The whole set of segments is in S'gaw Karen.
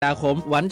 วัน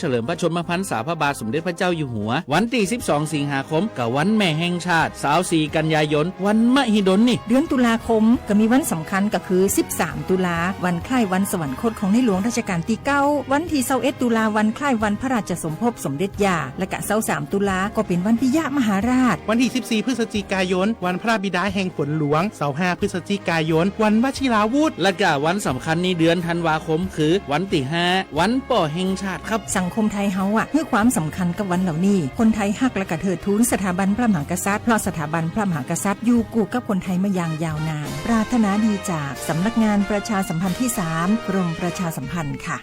ที่สิบสองสิงหาคม กับวันแม่แห่งชาติ สาวสี่กันยายน วันมหิดลนี่ เดือนตุลาคม ก็มีวันสำคัญก็คือ สิบสาม ตุลา วันคล้ายวันสวรรคตของในหลวงรัชกาลที่เก้า วันที่ ยี่สิบเอ็ด ตุลา วันคล้ายวันพระราชสมภพสมเด็จย่า และกะ ยี่สิบสาม ตุลา ก็เป็นวันปิยมหาราช วันที่ สิบสี่ พฤศจิกายน วันพระบิดาแห่งฝนหลวง ยี่สิบห้า พฤศจิกายน วันวชิราวุธ และกะวันสำคัญในเดือนธันวาคมคือ วันที่ ห้า วันป้อแห่งชาติครับ สังคมไทยเฮาอะ ให้ความสำคัญกับวันเหล่านี้ คนไทยฮักและกะเทิดทูนสถาบันพระมหากษัตริย์ เพราะสถาบันพระมหากษัตริย์อยู่คู่กับคนไทยมาอย่างยาวนาน ปรารถนาดีจากสำนักงานประชาสัมพันธ์ที่ สาม กรมประชาสัมพันธ์ค่ะ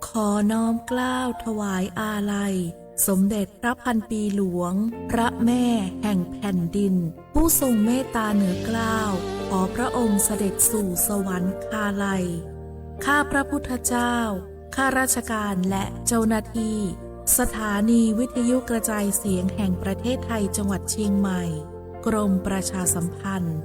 ขอน้อมเกล้าถวายอาลัย สมเด็จพระพันปีหลวง พระแม่แห่งแผ่นดิน ผู้ทรงเมตตาเหนือเกล้า ขอพระองค์เสด็จสู่สวรรคาลัย ข้าพระพุทธเจ้า ข้าราชการและเจ้าหน้าที่ สถานีวิทยุกระจายเสียงแห่งประเทศไทย จังหวัดเชียงใหม่ กรมประชาสัมพันธ์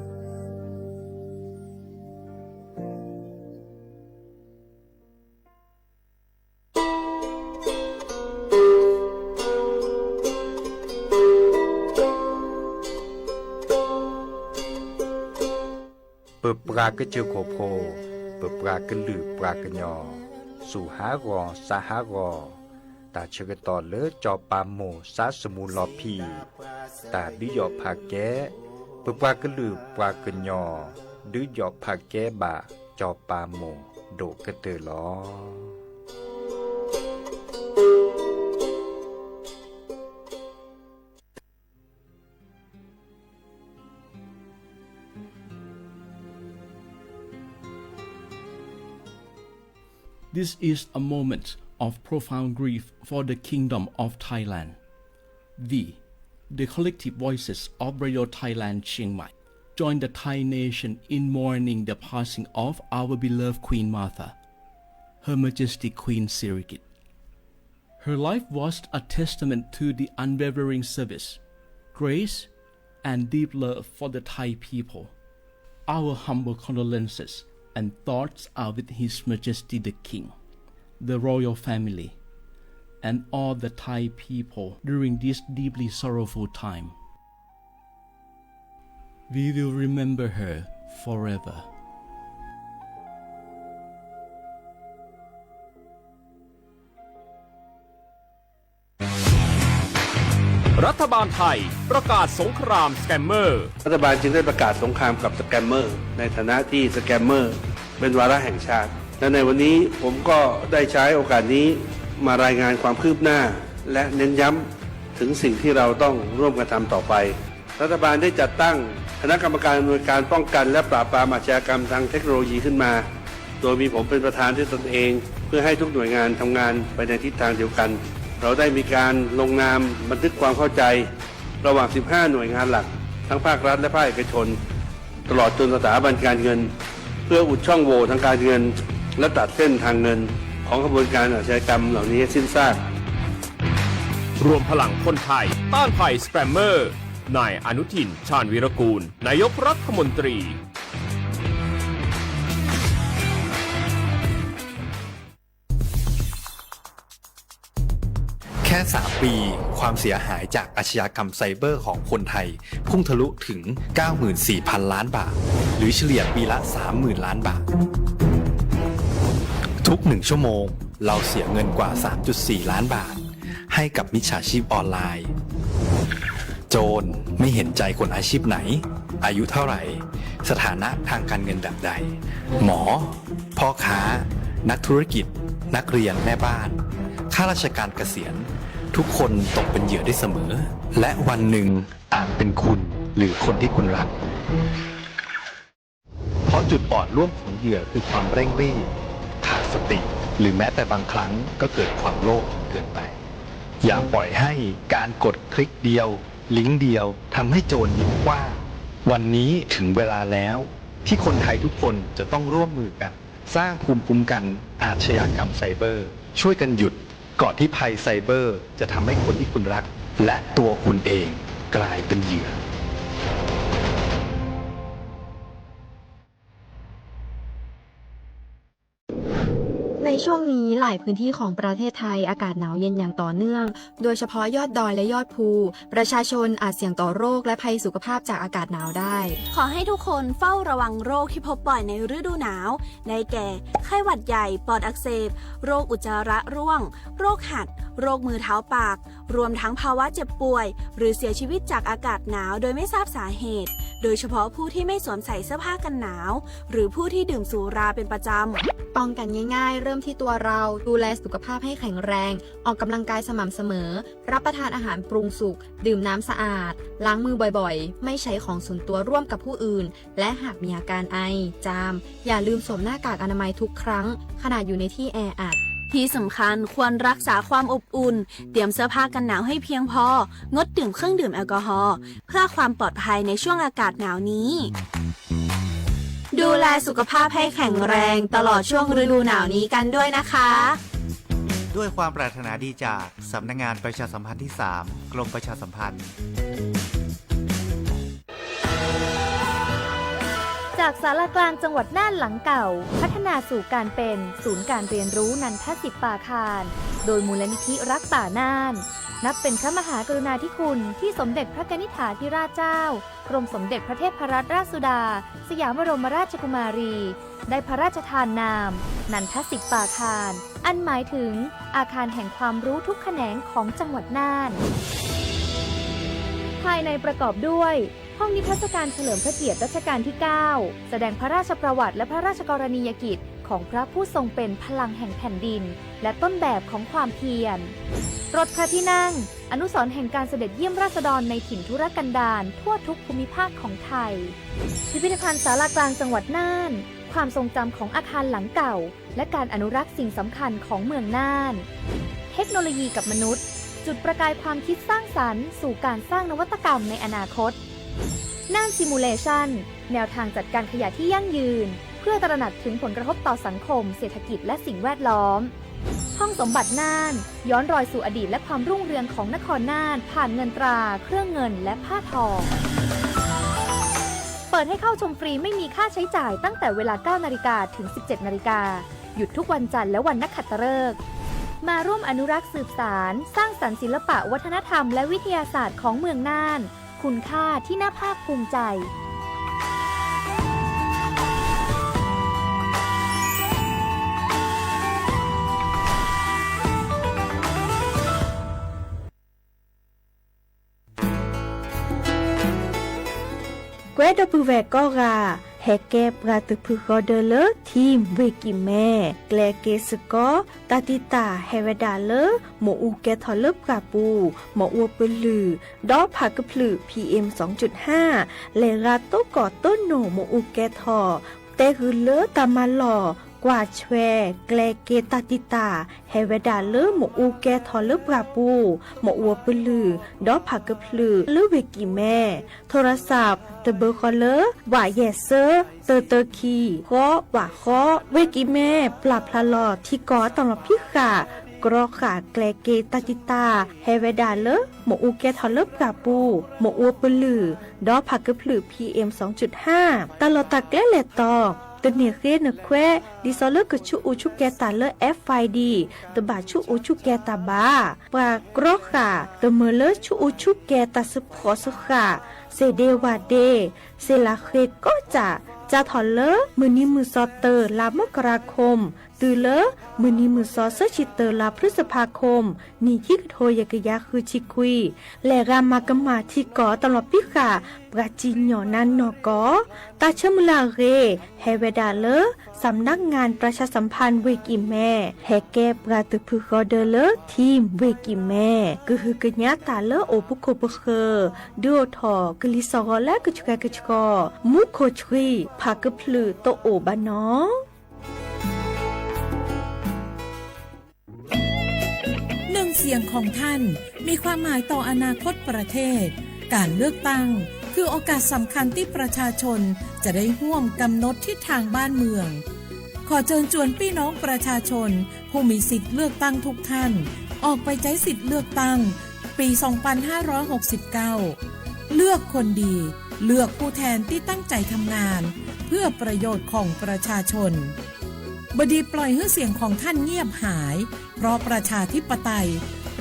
ပပှၤကစၢၢ်ခိၣ်ဖိ, ပပှၤကလုာ်ပှၤကညီ, စူၢ်ဟးဂီၤသးဟးဂီၤ, တၢ်ဆၢကတီၢ်လၢစီၤပၤမိၢ်သးသမူလီၤဖံး, တၢ်ဒုးယီၣ်ဖးကဲ, ပပှၤကလုာ်ပှၤကညီ ဒုးယီၣ်ဖးကဲဘၣ်စီၤပၤမိၢ်ဒိၣ်ကတၢၢ်လီၤ. This is a moment of profound grief for the Kingdom of Thailand. We, the collective voices of Radio Thailand Chiang Mai, join the Thai nation in mourning the passing of our beloved Queen Mother, Her Majesty Queen Sirikit. Her life was a testament to the unwavering service, grace, and deep love for the Thai people. Our humble condolences and thoughts are with His Majesty the King, the royal family, and all the Thai people during this deeply sorrowful time. We will remember her forever. รัฐบาลไทยประกาศสงครามสแกมเมอร์ รัฐบาลจึงได้ประกาศสงครามกับสแกมเมอร์ ในฐานะที่สแกมเมอร์เป็นวาระแห่งชาติ และในวันนี้ผมก็ได้ใช้โอกาสนี้มารายงานความคืบหน้า และเน้นย้ำถึงสิ่งที่เราต้องร่วมกันทำต่อไป รัฐบาลได้จัดตั้งคณะกรรมการอำนวยการป้องกันและปราบปรามอาชญากรรมทางเทคโนโลยีขึ้นมา โดยมีผมเป็นประธานด้วยตนเอง เพื่อให้ทุกหน่วยงานทำงานไปในทิศทางเดียวกัน เราได้มีการลงนามบันทึกความเข้าใจ ระหว่าง สิบห้า หน่วยงานหลัก ทั้งภาครัฐและภาคเอกชน ตลอดจนสถาบันการเงิน เพื่ออุดช่องโหว่ทางการเงิน และตัดเส้นทางเงินของขบวนการอาชญากรรมเหล่านี้ให้สิ้นซาก รวมพลังคนไทยต้านภัยสแกมเมอร์ นายอนุทิน ชาญวีรกูล นายกรัฐมนตรี แค่ สาม ปี ความเสียหายจากอาชญากรรมไซเบอร์ของคนไทย พุ่งทะลุถึง เก้าหมื่นสี่พัน ล้านบาท หรือเฉลี่ยปีละ สามหมื่น ล้านบาท ทุกหนึ่งชั่วโมง เราเสียเงินกว่า สามจุดสี่ ล้านบาท ให้กับมิจฉาชีพออนไลน์ โจรไม่เห็นใจคนอาชีพไหน อายุเท่าไหร่ สถานะทางการเงินแบบใด หมอ พ่อค้า นักธุรกิจ นักเรียน แม่บ้าน ข้าราชการเกษียณ ทุกคนตกเป็นเหยื่อได้เสมอ และวันหนึ่งอาจเป็นคุณหรือคนที่คุณรัก เพราะจุดอ่อนร่วมของเหยื่อคือความเร่งรีบ ขาดสติ หรือแม้แต่บางครั้งก็เกิดความโลภจนเกินไป อย่าปล่อยให้การกดคลิกเดียว ลิงก์เดียว ทำให้โจรยิ้มกว้าง วันนี้ถึงเวลาแล้ว ที่คนไทยทุกคนจะต้องร่วมมือกัน สร้างภูมิคุ้มกันอาชญากรรมไซเบอร์ ช่วยกันหยุด ก่อนที่ภัยไซเบอร์จะทำให้คนที่คุณรัก และตัวคุณเองกลายเป็นเหยื่อ ในช่วงนี้หลายพื้นที่ของประเทศไทยอากาศหนาวเย็นอย่างต่อเนื่อง โดยเฉพาะยอดดอยและยอดภู ประชาชนอาจเสี่ยงต่อโรคและภัยสุขภาพจากอากาศหนาวได้ ขอให้ทุกคนเฝ้าระวังโรคที่พบบ่อยในฤดูหนาว ได้แก่ ไข้หวัดใหญ่ ปอดอักเสบ โรคอุจจาระร่วง โรคหัด โรคมือเท้าปาก รวมทั้งภาวะเจ็บป่วย หรือเสียชีวิตจากอากาศหนาวโดยไม่ทราบสาเหตุ โดยเฉพาะผู้ที่ไม่สวมใส่เสื้อผ้ากันหนาว หรือผู้ที่ดื่มสุราเป็นประจำ ป้องกันง่ายๆ เริ่มที่ตัวเรา ดูแลสุขภาพให้แข็งแรง ออกกำลังกายสม่ำเสมอ รับประทานอาหารปรุงสุก ดื่มน้ำสะอาด ล้างมือบ่อยๆ ไม่ใช้ของส่วนตัวร่วมกับผู้อื่น และหากมีอาการไอ จาม อย่าลืมสวมหน้ากากอนามัยทุกครั้ง ขณะอยู่ในที่แออัด ที่สำคัญควรรักษาความอบอุ่น เตรียมเสื้อผ้ากันหนาวให้เพียงพอ งดดื่มเครื่องดื่มแอลกอฮอล์ เพื่อความปลอดภัยในช่วงอากาศหนาวนี้ ดูแลสุขภาพให้แข็งแรงตลอดช่วงฤดูหนาวนี้กันด้วยนะคะ ด้วยความปรารถนาดีจากสำนักงานประชาสัมพันธ์ที่สาม กรมประชาสัมพันธ์ จากศาลากลางจังหวัดน่านหลังเก่า พัฒนาสู่การเป็นศูนย์การเรียนรู้นันทสิปปาคาร โดยมูลนิธิรักป่าน่าน นับเป็นพระมหากรุณาธิคุณที่สมเด็จพระกนิษฐาธิราชเจ้า กรมสมเด็จพระเทพรัตนราชสุดา สยามบรมราชกุมารี ได้พระราชทานนาม นันทสิปปาคาร อันหมายถึงอาคารแห่งความรู้ทุกแขนงของจังหวัดน่าน ภายในประกอบด้วย ห้องนิทรรศการเฉลิมพระเกียรติรัชกาลที่เก้า แสดงพระราชประวัติและพระราชกรณียกิจของพระผู้ทรงเป็นพลังแห่งแผ่นดิน และต้นแบบของความเพียร รถพระที่นั่ง อนุสรณ์แห่งการเสด็จเยี่ยมราษฎรในถิ่นทุรกันดารทั่วทุกภูมิภาคของไทย พิพิธภัณฑ์ศาลากลางจังหวัดน่าน ความทรงจำของอาคารหลังเก่า และการอนุรักษ์สิ่งสำคัญของเมืองน่าน เทคโนโลยีกับมนุษย์ จุดประกายความคิดสร้างสรรค์สู่การสร้างนวัตกรรมในอนาคต น่าน Simulation แนวทางจัดการขยะที่ยั่งยืน เพื่อตระหนักถึงผลกระทบต่อสังคม เศรษฐกิจ และสิ่งแวดล้อม ห้องสมบัติน่าน ย้อนรอยสู่อดีตและความรุ่งเรืองของนครน่าน ผ่านเงินตรา เครื่องเงิน และผ้าทอ เปิดให้เข้าชมฟรีไม่มีค่าใช้จ่ายตั้งแต่เวลา เก้านาฬิกา ถึง สิบเจ็ดนาฬิกา หยุดทุกวันจันทร์และวันนักขัตฤกษ์ มาร่วมอนุรักษ์สืบสาน สร้างสรรค์ศิลปะวัฒนธรรมและวิทยาศาสตร์ของเมืองน่าน คุณค่าที่น่าภาคภูมิใจ ကွဲဒီပုၢ်ဝဲၢ်ကိးဂၤ ဟဲကဲပှၤတဖုဃီဒၢလၢ ထံၣ်ဝ့ၢ်ကံၢ်မဲ ကျဲက့ၤစ့ၢ်ကီး တၢ်တံာ်တာ်ဟဲဝဲဒၣ်လၢ မ့ၣ်အူကဲထီၣ်လၢပှၢ်ပူၤ မ့ၣ်အူပလုၢ် ဒီးဖးကဖျၢၣ် PM စင်ၣ်ကၠုၣ်ဟါ လဲၤရၤတိၢ်ကီၢ်တိၢ်နိၣ်မ့ၣ်အူကဲထီၣ် တဲဃုာ်လၢတၢ်မၤလီၢ် ကွၢ်ဆွဲ ကျဲက့ၤတၢ်တံာ်တာ် ဟဲဝဲဒၣ်လၢမ့ၣ်အူကဲထီၣ်လၢပှၢ်ပူၤ မ့ၣ်အူပလုၢ် ဒီးဖးကဖျၢၣ်လၢဝ့ၢ်ကံၢ်မဲ โทรศัพท์ တဘၢဃီလၢ ဝးယဲၢ်စၢ တၢတၢခံ ဃီ ဝးဃီ ဝ့ၢ်ကံၢ်မဲ ပျၢ်ဖျါလီၤထံကီၢ်တၢ်လီၢ်ဖံးဃာ် ကြီဃာ်ကျဲက့ၤတၢ်တံာ်တာ် ဟဲဝဲဒၣ်လၢ မ့ၣ်အူကဲထီၣ်လၢပှၢ်ပူၤ မ့ၣ်အူပလုၢ် ဒီးဖးကဖျၢၣ် PM စင်ၣ်ကၠုၣ်ဟါ တၢ်လီၢ်တၢ်ကျဲလဲၤတီၤ တန့ၢ်ဃ့နခွဲး ဒ်သိးလၢကဆူၣ်အူဆူၣ်ကဲတၢ်လၢ FID တဘၣ်ဆူၣ်အူဆူၣ်ကဲတၢ်ဘၣ်. ပှၤကြီဃာ် တမၢလၢဆူၣ်အူဆူၣ်ကဲတၢ်စၢဖှီၣ်စၢဃာ် စ့ၢ်ဒ့ဝၣ်ဒ့ စ့ၢ်လၢဃ့ကိးကၠၢ် စးထီၣ်လၢ မုၢ်နံၤမုၢ်စီၤတၢ လါမကရၤခိၣ် တုၤလၢ မုၢ်နံၤမုၢ်စီၤဆၢဆံတၢ လါဖျုစဖါခိၣ် နံၣ်ခံကထိယဲၢ်ကယၤဃုဆံခွံ လဲၤဂၤမၤကမၣ်ထံကီၢ်တၢ်လီၢ်ဖံးဃာ် ပှၤစံၣ်ညီၣ်နါနီၢ်ကီၢ် တၢ်ဆၢမုၢ်လၢ်အဂ့ၢ် ဟဲဝဲဒၣ်လၢ สำนักงานประชาสัมพันธ์ ဝ့ၢ်ကံၢ်မဲ ဟဲကဲပှၤတဖုဃီဒၢလၢ ထံၣ်ဝ့ၢ်ကံၢ်မဲ ကဟုကညးတၢ်လၢအိၣ်ပခိၣ်ပဃၢၤ ဒုးအိၣ်ထီၣ်ကလံၤစှီၢ်ဂီၤလၢကဆှဲကဆှီ မူခိၣ်ဆှံ ဖးကဖျၢၣ်တအိၣ်ဘၣ်နီၢ် หนึ่งเสียงของท่านมีความหมายต่ออนาคตประเทศ การเลือกตั้งคือโอกาสสำคัญที่ประชาชนจะได้ร่วมกำหนดทิศทางบ้านเมือง ขอเชิญชวนพี่น้องประชาชนผู้มีสิทธิ์เลือกตั้งทุกท่าน ออกไปใช้สิทธิ์เลือกตั้งปี สองพันห้าร้อยหกสิบเก้า เลือกคนดี เลือกผู้แทนที่ตั้งใจทำงาน เพื่อประโยชน์ของประชาชน อย่าได้ปล่อยให้เสียงของท่านเงียบหาย เพราะประชาธิปไตย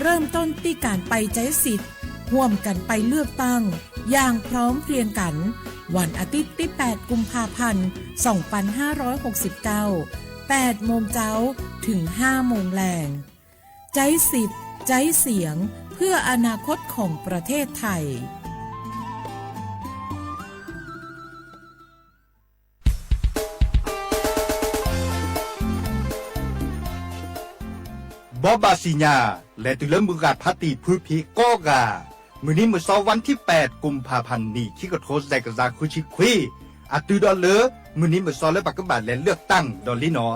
เริ่มต้นที่การไปใช้สิทธิ์ ร่วมกันไปเลือกตั้ง อย่างพร้อมเพรียงกัน วันอาทิตย์ที่ แปด กุมภาพันธ์ สองพันห้าร้อยหกสิบเก้า แปด โมงเจ๊า ถึง ห้า โมงแลง ใจ๊สิทธิ์ ใจ๊เสียง เพื่ออนาคตของประเทศไทย ဘီဘၣ်စံၣ်ညါ လဲၤတုၤလၢမုၢ်ဂၢ်ဖးတံၢ်ဖုဖံးကိးဂၤ, မုၢ်နံၤမုၢ်စီ วันที่แปด กุมภาพันธ์ နံၣ်ခံကထိ စဲးကစၢ်ဃုဆံခွံ, အတုၤဒီးလၢ မုၢ်နံၤမုၢ်စီလၢပကဘၣ်လဲၤเลือกตั้งဒီးလံနီၤ,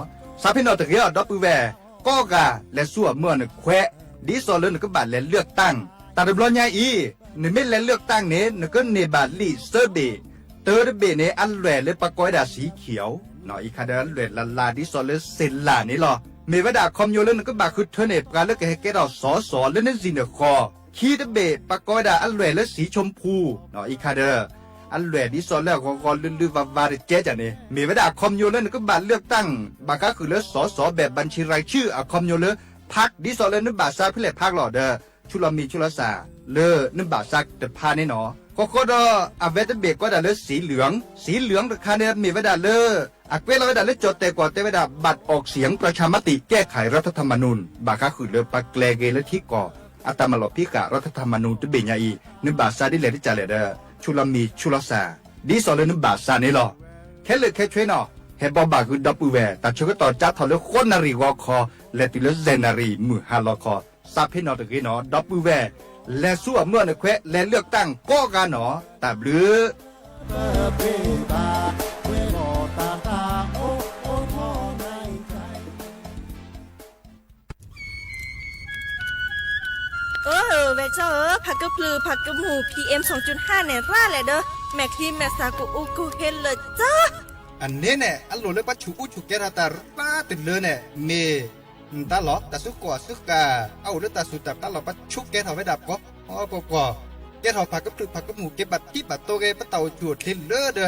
စးဖဲနီၣ်တဂ့ၤအီၤ ဒီပုၢ်ဝဲၢ်ကိးဂၤ လဲၤဆူအမုၢ်အနခွဲး ဒ်သိးလၢနကဘၣ်လဲၤเลือกตั้ง, တၢ်တဘျီညါအံၤ နမ့ၢ်လဲၤเลือกตั้งန့ၣ် နကန့ၢ်ဘၣ်လံာ်သၢဘ့ၣ်, တၢတဘ့ၣ်န့ၣ် အလွဲၢ်လၢပကိးဝဲဒၣ် สีเขียว အံၤခါဒီး အလွဲၢ်လၢ်လၢ်ဒ်သိးလၢစ့လၢ်န့ၣ်လီၤ. မ့ၢ်ဝဲဒၣ်အခီပညီလၢနကဘၣ်ဃုထၢန့ၢ် ပှၤလၢကဟဲကဲထီၣ်စီၤစီၤလၢနစံၣ်နဃီ, ခံတဘ့ၣ် ပကိးဝဲဒၣ်အလွဲၢ်လၢ สีชมพู အံၤခါဒီး အလွဲၢ်ဒ်သိးလၢအဂီၤဂီၤလုၢ်လုၢ်ဝါဝါတကဲကန့ၣ် မ့ၢ်ဝဲဒၣ်အခီပညီလၢနကဘၣ်เลือกตั้ง ဘၣ်ဃးဃုာ်လၢစီၤစီၤ แบบบัญชีรายชื่อ အခီပညီလၢ พรรค ဒ်သိးလၢနဘၣ်စးဖဲလဲၣ်พรรคလီၤဒီး ဆူလီၤမံၤဆူလီၤစၢ် လၢနဘၣ်စးတဖၣ်န့ၣ်နီၤ, ဃီဃီဒီး အဝဲတဘ့ၣ်ကိးဒၣ်လၢ สีเหลือง สีเหลืองတခါန့ၣ် မ့ၢ်ဝဲဒၣ်လၢ အကွဲးလီၤဝဲဒၣ်လၢကၠီၣ်တဲၣ်ကွီၢ်တဲဝဲဒၣ် บัตรออกเสียงประชามติแก้ไขรัฐธรรมนูญ ဘၣ်ဃးဃုာ်လၢပှၤကျဲၤဂ့ၤလၢထံကီၢ် အတၢ်မၤလီၢ်ဖံးဃာ် รัฐธรรมนูญ တဘ့ၣ်ညါအံၤ နဘၣ်စးဒ်လဲၣ်ဒ်လဲၣ်ဒီး ဆူလီၤမံၤဆူလီၤစၢ် ဒ်သိးလၢနဘၣ်စးန့ၣ်လီၤ. ခဲလၢာ်ခဲဆ့နီၤ ဟဲဘီဘၣ်ဃုာ်ဒီပုၢ်ဝဲၢ် တၢ်ဆၢကတီၢ်ကၠါထီၣ်လၢဃိးနၣ်ရံၣ်ဂီၤခီ လဲၤတုၤလၢယဲၢ်နၣ်ရံၣ်မုၢ်ဟါလီၤခီ, စးဖဲနီၣ်တဂ့ၤနီၤ ဒီပုၢ်ဝဲၢ် လဲၤဆူအမုၢ်အနခွဲး လဲၤเลือกตั้งကိးဂၤနီၤ တၢ်ဘျုး အၢ ဝဲၢ်ကၠီဧၢ, ဖးကဖျုးဖးကမူၣ် พีเอ็มสองจุดห้า န့ၣ် ရၣ်လဲၣ်ဒီး မဲာ်ချံမဲာ်သၣ်ကအိၣ်ကဟ့လၢာ်ကၠီ, အန့ၣ်န့ၣ် အလိၣ်လၢပှၤဆူးအူဆူးကဲထီၣ်တၢ်ရၣ်တလၢန့ၣ် မ့ၢ် တၢ်လီၤ တၢ်စုကီၢ်စုဃၣ် အအိၣ်လၢတၢ်စူၢ်တၢ်ပျၢ်လီၤ ပှၤဆူးကဲထီၣ်ဝဲဒၣ်ပှၤ ပှၤပှၤပှၤ ကဲထီၣ်ဖးကဖျုးဖးကမူၣ် က့ၤဘၣ်တံၢ်ဘၣ်တိၢ်ဂ့ၤ ပတၢ်အိၣ်ဆူၣ်အိၣ်ချ့လၢ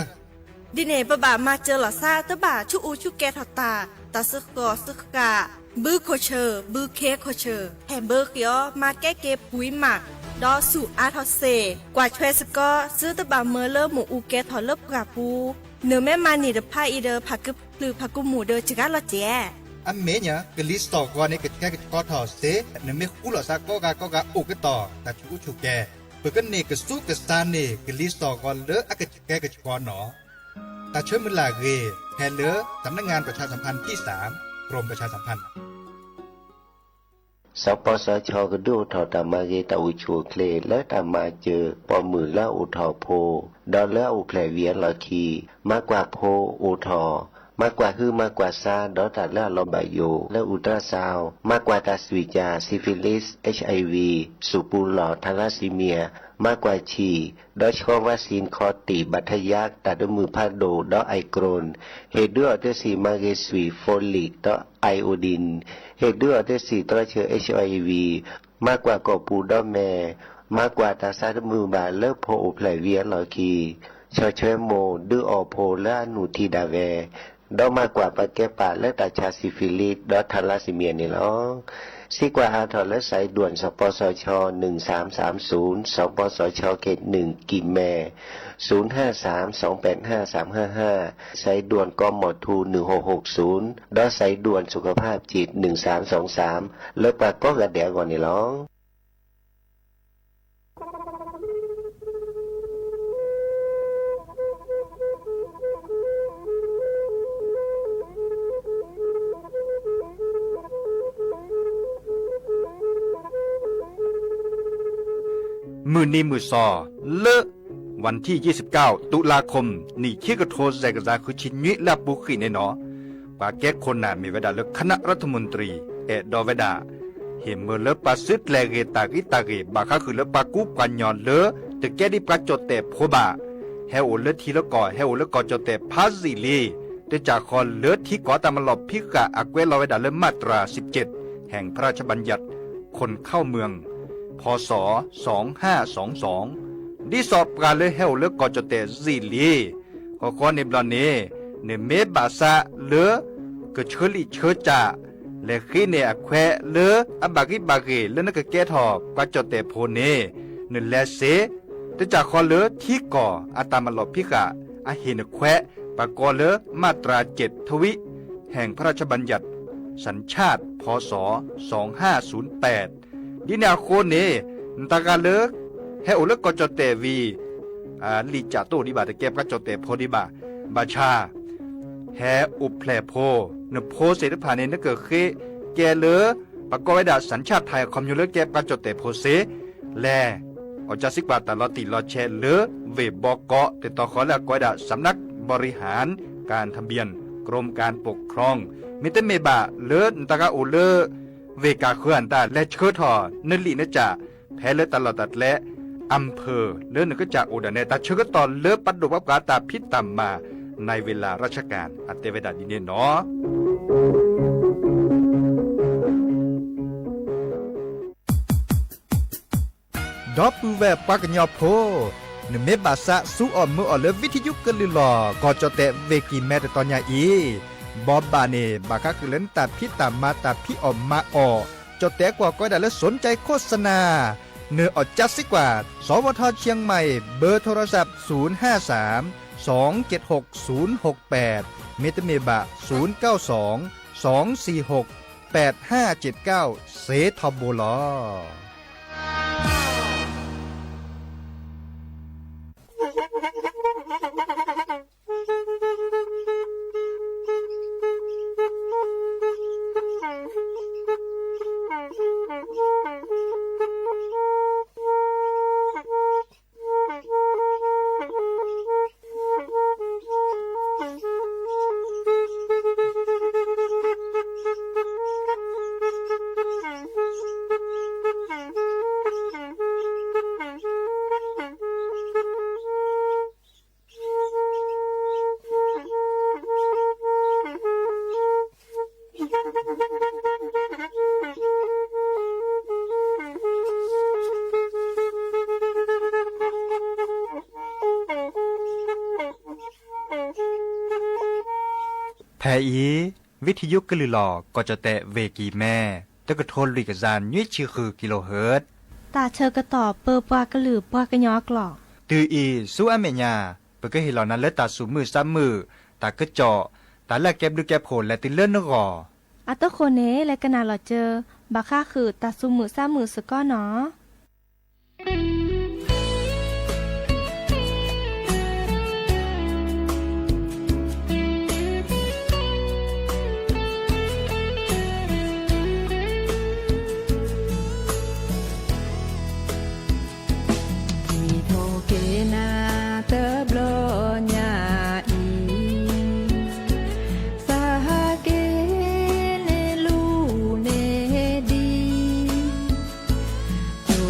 ဒီး ဒ်န့ၣ် ပဘၣ်မၤစၢၤလီၤသး တဘၣ်ဆူးအူဆူးကဲထီၣ်တၢ် တၢ်စုကီၢ်စုဃၣ် ဘုခိၣ်ဆၢၣ် ဘုခ့ခိၣ်ဆၢၣ် ဟဲဘၢဃ့အီၤ မၤကဲက့ၤပှံၤမး ဒီးဆူးအါထီၣ်စ့ၢ် ကွၢ်ထွဲစ့ၢ်ကီး သုတဘၣ်မၢလၢမ့ၣ်အူကဲထီၣ်လၢပှၢ်ပူၤ, နမ့ၢ်မၤန့ၢ်တဖၣ်အံၤဒီး ဖးကဖျုးဖးကမူၣ်ဒီး စှၤလီၤစဲး အမ့ၢ်ညါ ကလံၤစိးဂီၤန့ၣ် ကဆှဲကဆှီထီၣ်စ့ၢ်, နမ့ၢ်ဃူလိာ်သးကိးဂၤကိးဂၤအိၣ်ကတီၢ် တၢ်ဆူးအူဆူးကဲ, ပကန့ၢ်ကစူးကစၢ်န့ၢ် ကလံၤစိးဂီၤလၢအကဆှဲကဆှီနီၤ. တၢ်ဆၢမုၢ်လၢ်ဂ့ၤ ဖဲလၢ สำนักงานประชาสัมพันธ์ที่สาม กรมประชาสัมพันธ์ สปสช ကဒုးအိၣ်ထီၣ်တၢ်မၤဂ့ၤတၢ်အိၣ်ဆူၣ်အိၣ်ချ့ လၢတၢ်မၤစၢၤပိာ်မုၣ်လၢအအိၣ်ထီၣ်ဖိ ဒီးလၢအအိၣ်ဖျဲၣ်ဝံၤအလီၢ်ခံ, မၤကွၢ်ဖိအိၣ်ထီၣ်, မၤကွၢ်ဟုမၤကွၢ်ဆါ ဒီးတၢ်လၢအလီၤဘၣ်ယိၣ် လၢ ultrasound, မၤကွၢ်တၢ်စွံၣ်ကၠၣ် syphilis, HIV, စူၣ်ပူၤလီၢ် thalassemia, မၤကွၢ်ဆံၣ်, ဒီးဆှီ vaccine ခီၣ်တံၢ် ဘၣ်ထယါ တၢ်တမုာ်ဖးဒိၣ် ဒီး Omicron, ဟ့ၣ်ဒုးအီၤတ့ၢ်စံၣ်မၤဂ့ၤစွံၣ် folic ဒီး iodine, ဟ့ၣ်ဒုးအီၤတ့ၢ်စံၣ်သရၣ်ဆၢ HIV, မၤကွၢ်ကိာ်ပူၤဒီးမဲာ်, မၤကွၢ်တၢ်ဆါတမုာ်ဘၣ်လၢဖိအိၣ်ဖျဲၣ်ဝံၤအလီၢ်ခံ, ဆီၣ်ထွဲမိၢ်ဒုးအီၣ်ဖိလၢအနုာ်ထံဒၣ်ဝဲ, ဒီးမၤကွၢ်ပာ်ကဲပာ်လၢတၢ်ဆါ syphilis ဒီး thalassemia န့ၣ်လီၤ. စံးကွၢ်ဟးထီၣ်လၢ สายด่วน สปสช หนึ่งสามสามศูนย์, สปสช เขตหนึ่ง กลิ่นแม ศูนย์ห้าสาม สองแปดห้า สามห้าห้า, สายด่วน กมธ หนึ่งหกหกศูนย์ ဒီး สายด่วนสุขภาพจิต หนึ่งสามสองสาม လၢပှၤကိးဂၤဒဲးအဂီၢ်န့ၣ်လီၤ. မုၢ်နံၤမုၢ်စီၤ လၢ วันที่ยี่สิบเก้า ตุลาคม နံၣ်ခံကထိ စဲးကစၢ်ဃုဆံနွံ လၢအပူၤဃံးန့ၣ်နီၤ, ပှၤကဲခိၣ်နၢ်မ့ၢ်ဝဲဒၣ်လၢ คณะรัฐมนตรี အဲၣ်ဒိးဝဲဒၣ် ဟ့ၣ်မၢလၢပှၤစုကျဲၤဂ့ၤတၢ်ဂံၢ်တၢ်ဂ့ၤ ဘၣ်ဃးဃုာ်လၢပှၤကူပှၤကညီလၢ တကဲဒ်ပှၤကၠီၣ်တဲၣ်ဖိဘၣ်, ဟဲအိၣ်လၢထံလၢကီၢ် ဟဲအိၣ်လၢကီၢ်ကၠီၣ်တဲၣ်ဖးယံာ်လံ, တကးဃီလၢထံကီၢ်တၢ်မၤလီၢ်ဖံးဃာ်အကွဲးလီၤဝဲဒၣ်လၢ มาตราสิบเจ็ด แห่งพระราชบัญญัติ คนเข้าเมือง พ.ศ. สองห้าสองสอง ဒ်သိးပှၤလၢဟဲအိၣ်လၢကီၢ်ကၠီၣ်တဲၣ်ယံာ်လံ, ဃီဃီန့ၣ်ဘျီန့ၣ် နမ့ၢ်ဘၣ်ဆၣ်လၢ ကဆှၢလံာ်ဆှၢစှၤ လဲၤဃ့န့ၢ်အခွဲးလၢအဘၣ်ဂံၢ်ဘၣ်ဂ့ၤ လၢနကကဲထီၣ်ပှၤကၠီၣ်တဲၣ်ဖိန့ၣ် နလဲၤစ့ တစၢ်ဃီလၢထံကီၢ်အတၢ်မၤလီၢ်ဖံးဃာ်အဟ့ၣ်နခွဲး ပှၤကိးလၢ มาตราเจ็ดทวี แห่งพระราชบัญญัติสัญชาติ พ.ศ. สองห้าศูนย์แปด ဒ်န့ၣ်အဃိန့ၣ် နတၢ်ဂၤလၢ ဟဲအိၣ်လၢကီၢ်ကၠီၣ်တဲၣ်ဝံၤ လံာ်စၢ်တအိၣ်ဒံးဘၣ် တကဲပှၤကၠီၣ်တဲၣ်ဖိဒံးဘၣ်. ဘၣ်ဆၣ် ဟဲအိၣ်ဖျဲၣ်ဖိ နဖိသ့ၣ်တဖၣ်န့ၣ် နကဃ့ကဲလၢ ပှၤကိးဝဲဒၣ် สัญชาติไทย အခီပညီလၢကဲပှၤကၠီၣ်တဲၣ်ဖိစ့ လဲၣ် အီၣ်ကၠါစံးကွၢ်တၢ်လီၤတံၢ်လီၤဆဲးလၢ ဝ့ၢ်ဘီကီး တတီၤဃီလၢအကိးဝဲဒၣ် สำนักบริหารการทะเบียน กรมการปกครอง မ့တမ့ၢ်ဘၣ်လၢနတၢ်ဂၤအိၣ်လၢ ဝ့ၢ်ကၢ်ဃၢၤအတၢ် လဲၤဆှၢထီၣ်နလံာ်နစၢ် ဖဲလၢတၢ်လီၢ်တၢ်ကျဲ อำเภอ လၢနကစၢ်အိၣ်ဒၣ်နဲ တၢ်ဆၢကတီၢ်လၢပဒိၣ်ပှၤပှၤတၢ်ဖံးတၢ်မၤ ในเวลาราชการ အတဲဝဲဒၣ်ဒ်န့ၣ်နီၤ. ဒီပုၢ်ဝဲၢ်ပှၤကညီဖိ, နမ့ၢ်ဘၣ်သးစူအီၣ်မုာ်အီၣ်လၢ ဝံထယုကလုၢ်လီၢ် ကီၢ်ကၠီၣ်တဲၣ်ဝ့ၢ်ကံၢ်မဲ တတီၤညါအံၤ, ဘီဘၣ်န့ၣ် ဘၣ်ဃးဃုာ်လၢနတၢ်ဖံးတၢ်မၤ တၢ်ဖံးအီၣ်မၤအီၣ်, ကၠီၣ်တဲၣ်ကွီၢ်ကိးဝဲဒၣ်လၢ สนใจโฆษณา နအီၣ်ကၠါစံးကွၢ် สวท.เชียงใหม่ เบอร์โทรศัพท์ ศูนย์ห้าสาม สองเจ็ดหก ศูนย์หกแปด မ့တမ့ၢ်ဘၣ် ศูนย์เก้าสอง สองสี่หก แปดห้าเจ็ดเก้า စ့ထီဘိလီၤ. ဖဲအံၤ ဝံထယုကလုၢ်လီၢ် ကီၢ်ကၠီၣ်တဲၣ်ဝ့ၢ်ကံၢ်မဲ တကထိလွံၢ်ကယၤနွံဆံဃု kilohertz တၢ်ဆၢကတီၢ်ပၢပှၤကလုာ်ပှၤကညီအကျိာ်, တုၤအံၤဆူအမဲာ်ညါ ပကဟ့ၣ်လီၤနၤလၢတၢ်သူၣ်မုာ်သးမုာ်, တၢ်ကစီၣ်, တၢ်လၢအကဲဘျုးကဲဖှိၣ်လဲၤတုၤလၢနဂီၢ်. အတဃိန့ၣ် လဲၤကနၣ်လီၤစၢၤ ဘၣ်ဃးဃုာ်တၢ်သူၣ်မုာ်သးမုာ်စ့ၢ်ကီးနီၤ. စံးထီၣ်က့ၤနၤတဘျီညါအံၤ, စဟးက့ၤန့ၢ်လူန့ၢ်ဒံး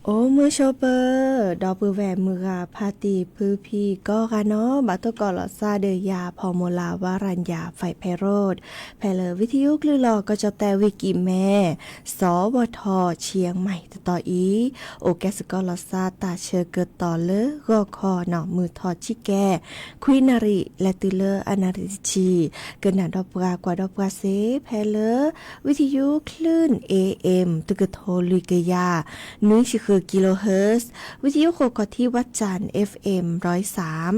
အိၣ်မုာ်ဆိးပၢၤ ဒီပုၢ်ဝဲၢ်မုၢ်ဂၤဖါတံၢ်ဖုဖံကိးဂၤနီၤ, ဘၣ်တိၢ်ကီးလိာ်သးဒီးယၤ ဖီမူလၢ် ဝါရံယၤ ဖဲးဖဲးရိး, ဖဲလၢဝံသယုၣ်ကလုၢ်လီၢ်ကီၢ်ကၠီၣ်တဲာ်ဝံၤကံးမဲ, စီၤဝီၤထီၣ်ဆံးမံၤတတီၤအံၤ, အိၣ်ကဲစ့ၢ်ကီးလိာ်သးတၢ်ဆၢကတီၢ်လၢဂီၤခီနီၤ မုၢ်ထီၣ်ဆံးကဲ ခွံနၣ်ရံၣ် လဲၤတုၤလၢအနၣ်ရံၣ်တဆံ, ကနၣ်ဒီးပှၤကွၢ်ဒီးပှၤစ့ၢ် ဖဲလၢ ဝံသယုၣ်ကလုၢ် A M တကထိလွံၢ်ကယၤ နွံဆံဃု kilohertz, ဝံသယုၣ်ဃိးခီၣ်ထံးဝးစၢၣ် F M ร้อยสาม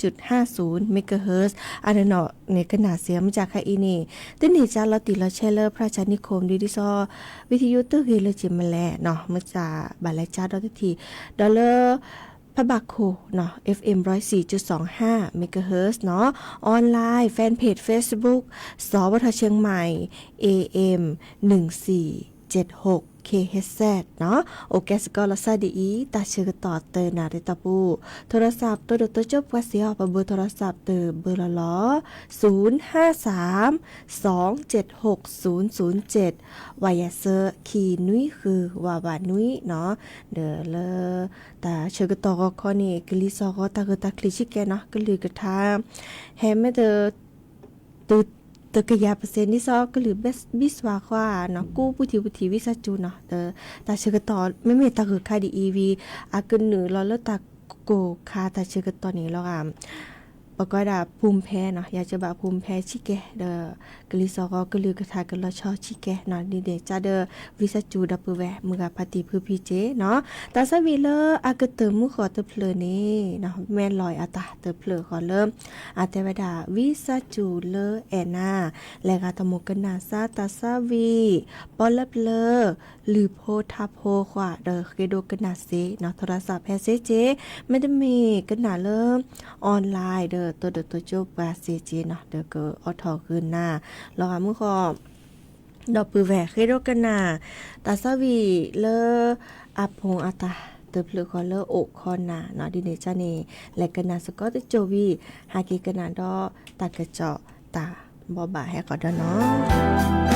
จุดห้าศูนย์ megahertz အနီၢ်နီၢ်န့ၣ် ကနၣ်စ့ၢ် မ့ၢ်ကၠၢ်ခါအံၤန့ၣ် တန့ၢ်ကၠၢ်လီၤတံၢ်လီၤဆဲးလၢ พระราชนิคม ဒ်သိး ဝံသယုၣ်တဂ့ၤလၢက့ၤမလဲၣ်နီၤ မ့ၢ်ကၠၢ်ဘၣ်လဲၤကၠၢ်ဒီးတထံၣ် ဒီးလၢ ဖးဘၣ်ခိၣ်နီၤ F M ร้อยสี่จุดสองห้า megahertz နီၤ online fan page Facebook စီၤဝီၤထီၣ်ဆံးမံၤ A M หนึ่งสี่เจ็ดหก K H Z နီၤ အိၣ်ကဲစ့ၢ်ကီးလိာ်သးဒ်အံၤ တၢ်ဆၢကတီၢ်တနၣ်ရံၣ်တီၢ်ပူၤ, โทรศัพท์ တိၢ်ဒီးတိၢ်ကၠိပှၤစ့ၢ်အီၤ ပဘၢ โทรศัพท์ တဘၢလီၤလီၤ, ศูนย์ห้าสามสองเจ็ดหกศูนย์ศูนย์เจ็ด ဝးယၤစၢ ခံနွံဃု ဝးဝးနွံနီၤ, ဒီးလၢ တၢ်ဆၢကတီၢ်ဂီၤခီန့ၣ် ကလံၤစိးဂီၤတၢ်ဂုာ်တၢ်ချံးဆံးကဲနီၤ ကလုၢ်ကထါ ဟဲမ့ၢ်တ တကယၤပစ့ၣ် ဒ်သိးကလုၢ်ဘံၣ်စွါဃီဧါနီၤ ကူပူၤထံပူၤထံး ဝံသးစူၤနီၤ ဒီးတၢ်ဆၢကတီၢ်မ့မ့ၢ်တၢ်ဂုာ်ခါဒ်အံၤဝံၤ အကနုာ်လီၤလၢတၢ်ကိၢ်ခါတၢ်ဆၢကတီၢ်န့ၣ်လီၤဂာ် ပကိးဝဲဒၣ် ภูมิแพ้ နီၤ ယၤစၢၤဘၣ် ภูมิแพ้ ဆံးကဲ ဒီး ကလံၤစိးဂီၤကလုၢ်ကထါကလီၤဆီဆံးကဲနီၤ ဒ်န့ၣ်ကၠၢ်ဒီး ဝံသးစူၤဒီပုၢ်ဝဲၢ်မုၢ်ဂၤဖါတံၢ်ဖုဖံက့နီၤ တၢ်သးဝံၣ်လၢအကတၢၢ်မူဃီၤတဖျၢၣ်န့ၣ်နီၤ မဲၢ်လီၤအတၢ်တဖျၢၣ်ဃီလၢ အတဲဝဲဒၣ် ဝံသးစူၤလၢအဲၣ်နၤ လဲၤဂၤတမူကနၣ်စၢ်တၢ်သးဝံၣ် ပီလၢပျၢၤ လုၢ်ဖိထါဖိဃီ ဒီးဃ့ဒိကနၣ်စ့နီၤ โทรศัพท์ ဖဲစ့ၢ်က့ မ့တမ့ၢ်ကနၣ်လၢ online ဒီးတိၢ်ဒီးတိၢ်ကၠိပှၤစ့ၢ်က့နီၤ ဒီးကအိးထီၣ်ဂုာ်နၤ လီၤဂာ်မူဃီ ဒီပုၢ်ဝဲၢ်ဃ့ဒိကနၣ် တၢ်သးဝံၣ်လၢ အဖိအတၢ်တဖျၢၣ်ဃီလၢအိၣ်ခိးနၤနီၤ ဒ်န့ၣ်ကၠၢ်န့ၣ် လဲၤကနၣ်စ့ၢ်ကီးတစိၢ်ဝံၤ ဟဲက့ၤကနၣ်ဒီးတၢ်ကစီၣ်တၢ်ဘိးဘၣ်ဟဲဃီဒီးနီၤ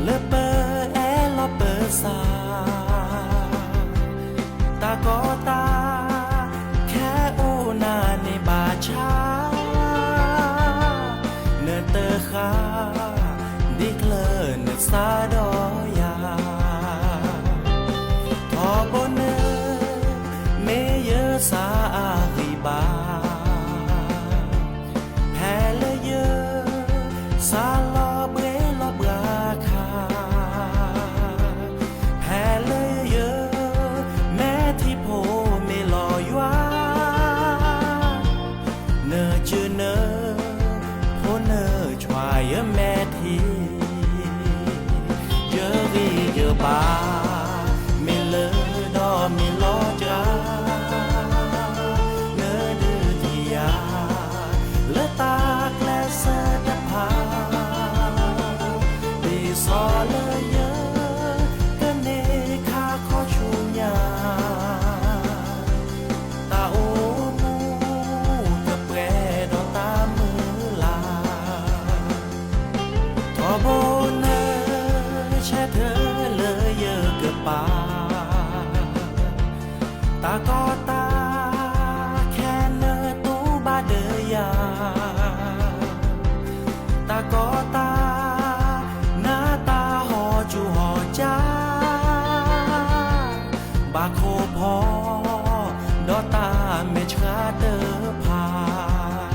လၢပအဲၣ်လီၤပသး, တၢ်ကီတၢ်ခဲအိၣ်နၤန့ၣ်ဘၣ်ဆၣ်, နတဃၣ်ဒ်ကျၢၤနသးဒီးယၤ, ထီဘိနၢ မ့ၢ်ယသးအဂံၢ်ဘါ, ဖဲလၢယ စးလီၤဘှ့လီၤဘှါခါ, ဖဲလၢယ မဲာ်ထံဖိမ့ၢ်လီၤယွၤ, နစုန ဖိနဆွးယမဲာ်ထံ, ယဂံၢ်ယဘါ မ့ၢ်လၢဒီးမ့ၢ်လီၤစှၤ, နဒုးထံၣ်ယၤ လၢတၢ်ကျဲးစၢးတဖၣ်, ဒ်သိးလၢယ ကန့ၢ်ခါခီဆူညါ, တၢ်အိၣ်မူ ကပှဲၤဒီးတၢ်မုၢ်လၢ်, ထီဘိနၢ ဆၢထၢၣ်လၢယကပာ် တၢ်ကီတၢ်ခဲနတူၢ်ဘၣ်ဒၢယၤ, တၢ်ကီတၢ် နတၢ်ဟီၣ်ကူၣ်ဟီၣ်ကၢ, ဘၣ်ခိၣ်ဖီ ဒီးတၢ်မဲာ်ဆှးတဖၣ်,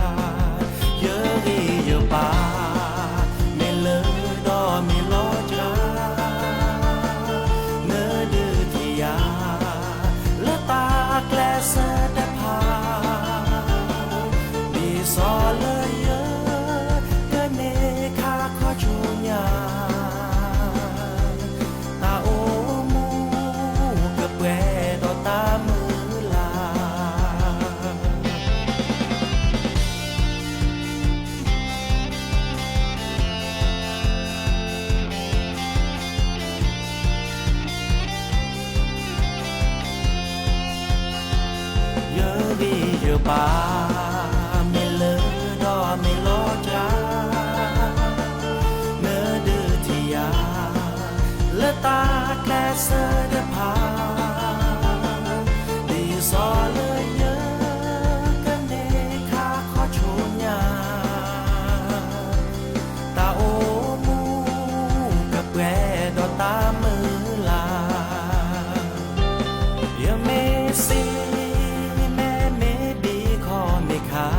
ယဂံၢ်ယဘါ မ့ၢ်လၢဒီးမ့ၢ်လီၤစှၤ, နဒုးထံၣ်ယၤ လၢတၢ်ကျဲးစၢးတဖၣ်, ဒ်သိးလၢယ ကန့ၢ်ခါခီဆူညါ, တၢ်အိၣ်မူ ကပှဲၤဒီးတၢ်မုၢ်လၢ်. ယဂံၢ်ယဘါ မ့ၢ်လၢဒီးမ့ၢ်လီၤစှၤ, နဒုးထံၣ်ယၤ လၢတၢ်ကျဲးစၢးတဖၣ်, ဒ်သိးလၢယ ကန့ၢ်ခါခီဆူညါ, တၢ်အိၣ်မူ ကပှဲၤဒီးတၢ်မုၢ်လၢ်, ယမ့ၢ်စံး မ့ၢ်မ့ၢ်ဒ်ခီမ့ၢ်ခါ,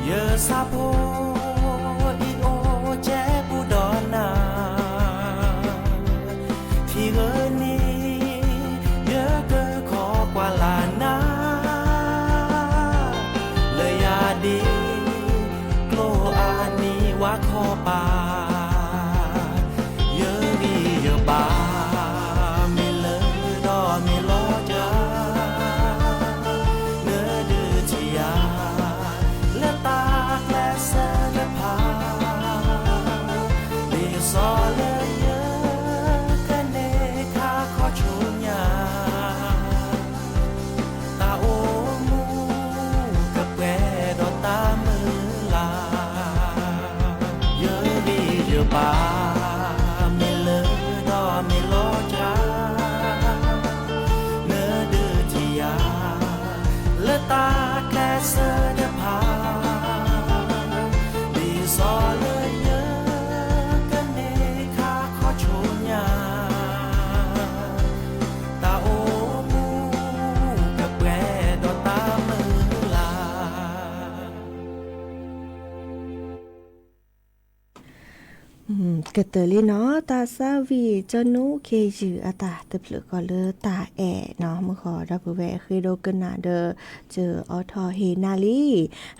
ယဆၣ်ဖိ အံၤအိၣ်ကဲပူၤဒီးနၤ, ထံဂၤန့ၣ် ယကခိးကွၢ်လၢ်နၤ, လၢယၤဒ့ ကျိအနံၤဝါခီပၤ, ယဂံၢ်ယဘါ မ့ၢ်လၢဒီးမ့ၢ်လီၤစှၤ, နဒုးထံၣ်ယၤ လၢတၢ်ကျဲးစၢးတဖၣ်, ဒ်သိးလၢယ ကန့ၢ်ခါခီဆူညါ, တၢ်အိၣ်မူ ကပှဲၤဒီးတၢ်မုၢ်လၢ်, ယဂံၢ်ယဘါ မ့ၢ်လၢဒီးမ့ၢ်လီၤစှၤ, နဒုးထံၣ်ယၤ လၢတၢ်ကျဲးစၢးတဖၣ်, ဒ်သိးလၢယ ကန့ၢ်ခါခီဆူညါ, တၢ်အိၣ်မူ ကပှဲၤဒီးတၢ်မုၢ်လၢ်, ကတၢၢ်လံနီၤ တၢ်သးဝံၣ် ကၠီနူၣ်ခ့ယုၢ် အတၢ်တဖျၢၣ်ဃီလၢတၢ်အဲၣ်နီၤ မုၢ်ဃီဒီပုၢ်ဝဲၢ်ဃ့ဒိကနၣ်ဒီး စၢၤအိးထီၣ်ဟ့ၣ်နၤလံ,